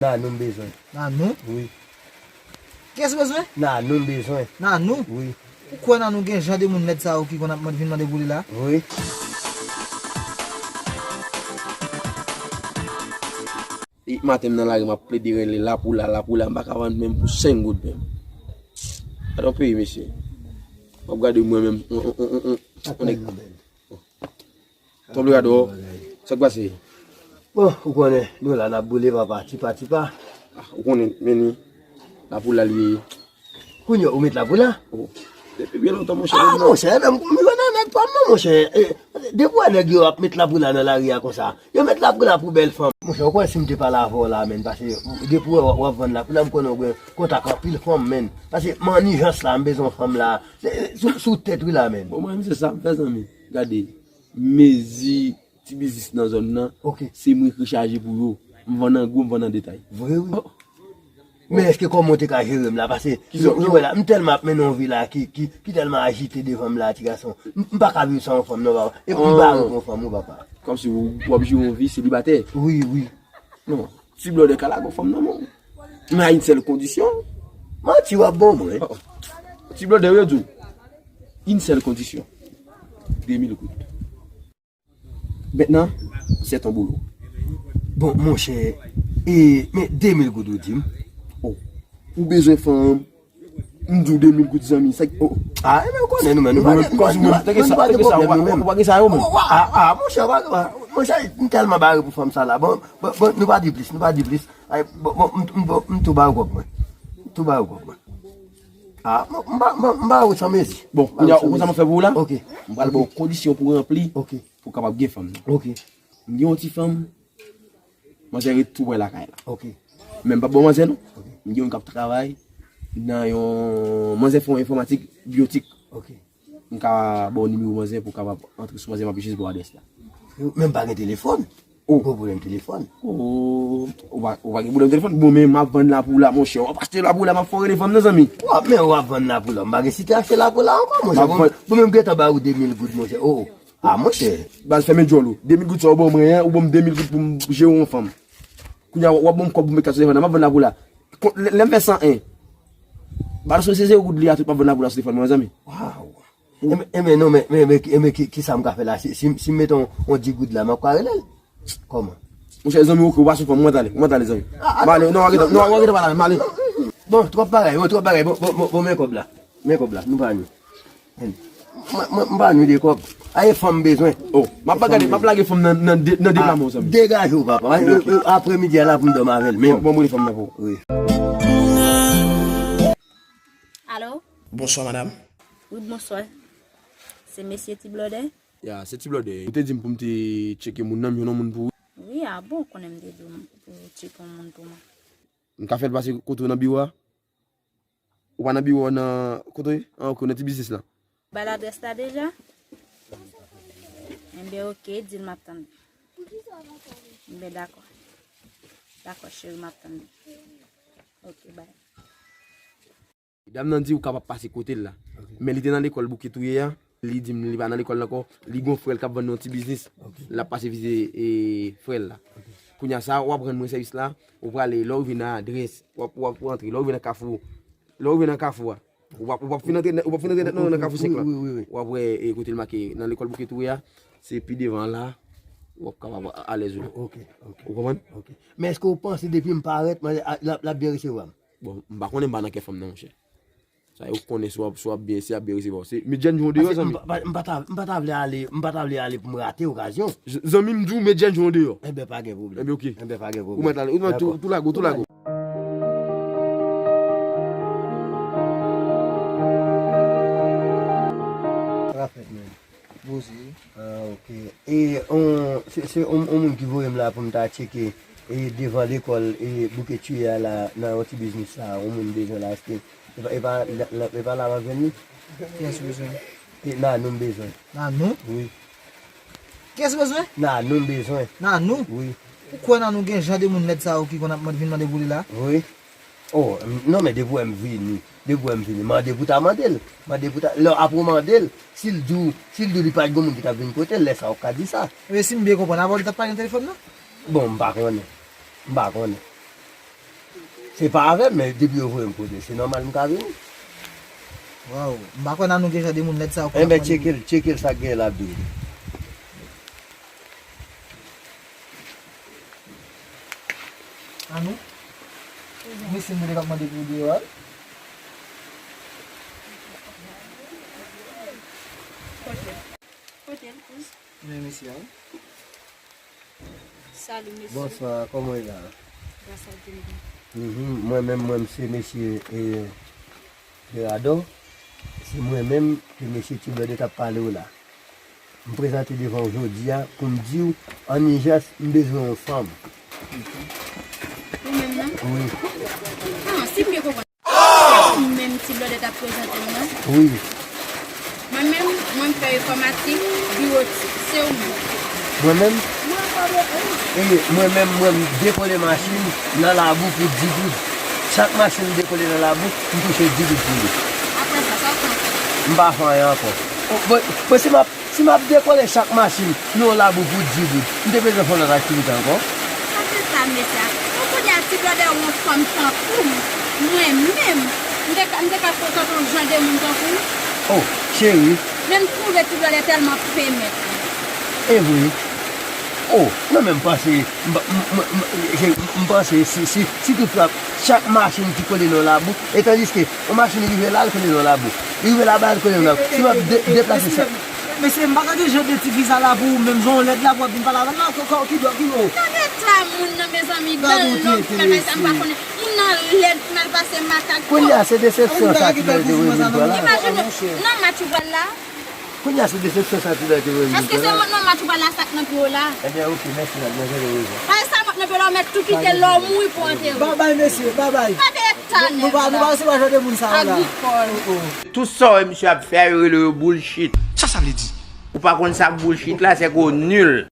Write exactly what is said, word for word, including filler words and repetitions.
Nanou m bezwen. Nanou? Wi. Kiyès ou bezwen? Nanou m bezwen. Nanou? Wi. Ou kwè Nanou gen jan de moun lèd sa yo ki konn ap mande, vin mande pou li la? Wi. Depi maten m nan lari, m ap plede rele la pou la, la pou la, m pa ka vann menm pou senk goud menm. Gade yon peyi, mesye. W ap gade mwen menm, on, on, on, on, on, on nèg. Tonbe gade w, sa k pase? Bon, ou konnen, nou la, n ap boule, papa, tipa, tipa. Ah, ou konnen, men ni, la pou la li ye. Kounye a, ou met la pou la? Oh, depi byen lontan, monchè. Ah, monchè, menm, m jwenn nan nèg pa m nan, monchè. Eh, depi wè nèg yo ap met la pou la nan lari a konsa. Yo met la pou la pou bèl fanm. Monchè, ou konnen si m te pale avè w la, menm, paske depi wè w ap vann la pou la, m konnen ou gen kontak anpil fanm, menm. Paske m an ijans la, m bezwen yon fanm la. Se, se, sou, sou tèt wi la, menm. Bon, mwen, se sa m fè, zanmi. Gade. Mezi ti biznis nan zòn nan, se mwen ki chaje pou yo. M vann an gwo, m vann an detay. Vre wi. Oh. Men èske kòman w te ka jere m la? Paske, ou wè la, m tèlman ap mennen yon vi la ki, ki, ki tèlman ajite devan m la, ti gason. M, m pa ka viv san yon fanm non, papa. E pou m bare pou yon fanm, wi, papa. Kòmsi w, w ap jere yon vi selibatè. Wi, wi. Non, ti blòdè ka lage yon fanm nan men w. Men a yon sèl kondisyon. Manti w ap ban mwen. Oh, oh. Ti blòdè, yo di w. Yon sèl kondisyon. De mil goud. Mentnan, c'est ton boulot. Bon, monchè, e, men de mil goud ou di m. Oh, ou bezwen fanm, m di w de mil goud, zanmi, sa, oh. Ah, e men ou konnen nou menm, nou pa gen, nou pa, nou pa, nou pa gen pwoblèm nou menm. Ou pa gen sa yo menm. Ah, ah, monchè, pa, pa, monchè, m tèlman bare pou fanm sa la. Bon, bon, bon, nou pa di plis, nou pa di plis. Ay, bon, bon, m, m, bon, m tou ba ou kòb mwen. M tou ba ou kòb mwen. Ah, m, m ba, m, m ba ou san mezi. Bon, kounye a, ou konn sa m ap fè pou ou la? Ok. M pral ba w kondisyon pou ranpli. Ok. Pou w kapab gen fanm nan. Ok. M gen yon ti fanm, manzè ret tou prè lakay la. Ok. Men m p ap ba w manzè non. Ok. M gen youn k ap travay nan yon, manzè fè yon enfòmatik, biyotik. Ok. M ka ba w nimewo manzè pou w kapab antre sou manzè, m ap jis ba w adrès la. Men m pa gen telefòn. Oh. Gwo pwoblèm telefòn. Oh, ou pa, ou pa gen pwoblèm telefòn? Bon, men m ap vann la pou la, monchè. W ap achte la pou la, m ap fè w rele fanm nan, zanmi. W ap, men w ap vann la pou la. M pa gen site achte la pou la ankò, monchè. Bon, bon, men m gentan ba ou de mil goud, monchè. Oh, oh. Ah, monchè. Baz, fèmen djòl ou. De mil goud sa ou ban mwen an, ou ban m de mil goud pou m jere yon fanm. Kounye a, w ap ban m kòb pou m met kach sou telefòn nan, m ap vann la pou la. Lè, lè m fè san en, baz, se zewo goud li a tout, m ap vann la pou la sou telefòn mwen, zanmi. Waw. Enben, enben, non, men, men, men, enben, ki, ki sa m ka fè la? Si, si, si m met on, on di goud la, m ap ka rele l? Kòman? Monchè, zanmi, ok, ou pa sou fanm, mwen t ale, mwen t ale, zanmi. Ah, ah, m ale, non, non, non, non, non, non, non, non. Bon, twòp bagay, bon, twòp bagay, bon, bon, bon, bon, men kòb la. Men kòb la, nou pa nwi. Mwen, mwen, m pa nwi de kòb. A, e fanm m bezwen. Oh, m ap gade, m ap lage fanm nan, nan de, nan de pla men w, zanmi. Degaje w, papa. Apremidi a la pou m dòmi avè l menm. Bon, bon, m rele fanm nan pou ou. Wi. Alo? Bonswa, madanm. Wi, bonswa. Se mesye Ti Blòdè? Ya, se Ti Blòdè. Ou te di m pou m te tcheke moun nan, m jwenn yon moun pou ou. Wi, a bon, ou konnen m te di w pou w tcheke yon moun pou mwen. M ka fè l pase kote w nan biwo a? Ou pa nan biwo a nan kote w ye? An, ok, ou nan ti biznis lan. Ba l adrès la deja? Enben, ok, di l m ap tann li. Enben, dakò. Dakò, cheri, m ap tann li. Ok, bay. Dam nan di ou kapab pase kote l la. Ok. Men li te nan lekòl Bouke Touye a. Li di m li pa nan lekòl ankò. Li gon frè l k ap vann nan yon ti biznis. Ok. L ap pase vize, e, frè l la. Ok. Kounye a sa, w ap rann mwen sèvis la. Ou prale, lè w rive nan adrès, w ap, w ap rantre. Lè w rive nan kafou, lè w rive nan kafou a, w ap, w ap fin antre, w ap fin antre nèt nan, nan kafou senk lan. Wi, wi, wi. W ap wè, e, kote l make nan lekòl Bouke Touye a. Se pi devan la, w ap kapab alèz ou. Ok, ok. Ou konprann? Ok. Men èske w panse depi m parèt, mwen, a, l ap, l ap byen resevwa m? Bon, m pa konnen, m pa nan kè fanm nan, monchè. Sa yo konnen si w ap, si w ap byen, si y ap byen resevwa w. Se, men Jèn Jon deyò, zanmi. M pa, m pa, m pa ta, m pa ta vle ale, m pa ta vle ale pou m rate okazyon. Z-, zanmi m di w, men Jèn Jon deyò. Enben, pa gen pwoblèm. Enben, ok. Enben, pa gen pwoblèm. Ou mèt ale, ou mèt tou, tou lago, tou lago. Sa ka fèt, men. Poze. Ah, ok. E, on, se, se on, on moun ki voye m la pou m ta tcheke, e, devan lekòl, e, Bouke Touye a la, nan yon ti biznis la, on moun bezwen l achte. E pa, e pa, e pa la m ap jwenn li? Kiyès ou bezwen? E Nanou m bezwen. Nanou? Wi. Kiyès ou bezwen? Nanou m bezwen. Nanou? Wi. Ou kwè Nanou gen jan de moun lèd sa yo ki konn ap mande, vin mande pou li la? Wi. Oh, m, non, men depi w wè m vini, depi w wè m vini, mande pou ta mande l. Mande pou ta, lè apre w mande l, si l di w, si l di w li pa t gen moun ki t ap vin kote l, lè sa a w ka di sa. Ebyen, si m byen konprann, avè w li t ap pale nan telefòn nan? Bon, m pa konnen. M pa konnen. Se pa avè m, men depi yo voye m kote, se nòmal m ka vini. Waw, m pa kwè nan nou gen jan de moun lèd sa yo. Enben, tcheke l, tcheke l sa k genyen la ap di w. Anou? Mesye m te t ap mande pou deyò a. Kote l, kote l, kouz? Men mesye a. Salut, mesye. Bonswa, kòman w ye la? Gras a Dye, m byen. Mhm, mwen menm, mwen, m se mesye, e, Gerardo. Se mwen menm ke mesye Ti Blòdè t ap pale w la. M prezante devan w jodi a pou m di w, an ijans, m bezwen yon fanm. Ou menm nan? Wi. Ah, si m byen konprann. Se ou menm Ti Blòdè t ap prezante m nan? Wi. Mwen menm, mwen fè enfòmatik, biwotik. Se ou menm? Mwen menm? E, mwen menm, mwen m dekole machin nan labou pou di goud. Chak machin m dekole nan labou, m touche di goud pou li. Apre sa, sa w fè ankò? M pa fè anyen ankò. O, bon, bon, si m ap Si m ap dekole chak machin nan yon labou pou di goud, m te bezwen fè yon lòt aktivite ankò. Sa se sa, mesye a. Bon, kounye a, Ti Blòdè, yon fanm tankou m, mwen menm, m te ka, m te ka frekante yon jan de moun tankou l? Oh, cheri. Men m twouve Ti Blòdè tèlman pemèt. E vre? Oh, non, men m panse, m, m, m, m, je, m panse si, si, si toutfwa chak machin ki kole nan yon labou, e tandiske yon machin rive la, l kole nan yon labou. Li rive laba, l kole nan yon labou. Si m ap de-, deplase sa. Mesye, m pa ka gen jan de ti fi sa la pou ou menm, jan w lèd la pou w ap vin pale avè m la, kò, kò, ki dwa, ki o. Gade eta moun nan, mezanmi, dan lòm, mal pase, m pa konnen. Moun nan lèd, mal pase, makak. Kounye a, se desepsyon sa ki lè te voye moun pran la. Imajine w, nan match ou pral la. Kounye a, se desepsyon sa ki lè te voye moun pran la. Èske se mont nan match ou pral la, sa k nan pye w la? Ebyen, oke, mèsi, mademoiselle, ou rezon. Pase sa mont nan pye w la, ou mèt tou kite lè w mouri pou antere w. Babay, mesye, babay. Gade eta nèg la. Nou pa, nou pa resevwa jan de moun sa yo la. Agrikòl. Oh, oh. Tout sa w wè misye ap fè a, yo rele yo bullshit. Sa sa vle di? Ou pa konn sa k bullshit la, se ke w nil.